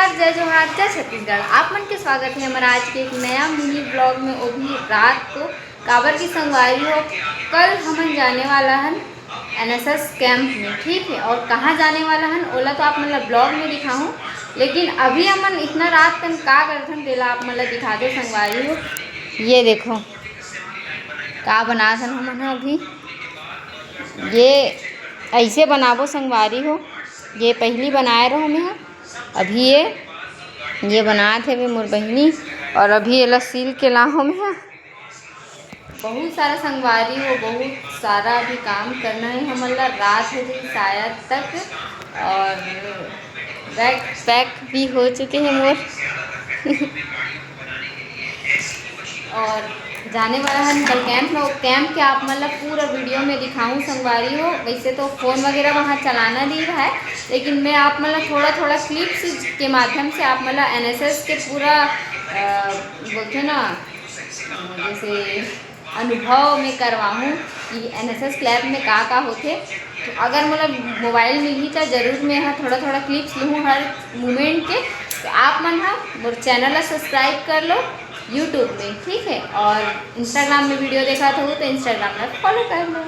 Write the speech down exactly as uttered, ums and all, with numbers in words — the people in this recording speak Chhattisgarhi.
जय जोहार, जय छत्तीसगढ़। आप मन के स्वागत है हमारा आज के एक नया मिनी ब्लॉग में, वो भी रात को। काबर की संगवारी हो, कल हमन जाने वाला हन एनएसएस कैंप में, ठीक है। और कहाँ जाने वाला हन, ओला तो आप मन ला ब्लॉग में दिखाहूँ, लेकिन अभी हमन इतना रात कन का करथन, तेला आप मन ला दिखा दो संगवारी हो। ये देखो, का बनाथन हमन ह अभी। ये ऐसे बनाबो संगवारी हो, ये पहली बनाए रहो मैं ह। अभी ये, ये बनात हे अभी मोर बहिनी, और अभी एला सील के लाहो मैं ह। बहुत सारा संगवारी हो, बहुत सारा अभी काम करना है हमन ला, रात हो जाही शायद तक, और बैग पैक भी हो चुके हैं मोर। और जाने वाला हन कल कैंप में, कैंप के आप मन ला पूरा वीडियो में दिखाऊं संगवारी हो। वैसे तो फ़ोन वगैरह वहाँ चलाना नहीं रहा है, लेकिन मैं आप मन ला थोड़ा थोड़ा क्लिप्स के माध्यम से आप मन ला एनएसएस के पूरा, अ, बोलते ना, जैसे अनुभव में करवाहूँ कि एनएसएस कैंप में का का होथे। तो अगर मोला मोबाइल मिलही त जरूर मैं ह थोड़ा थोड़ा क्लिप्स लूहूँ हर मोमेंट के। तो आप मन ह मोर चैनल ला सब्सक्राइब कर लो यूट्यूब में, ठीक है, और इंस्टाग्राम में वीडियो देखत हो तो इंस्टाग्राम ला फॉलो कर लो।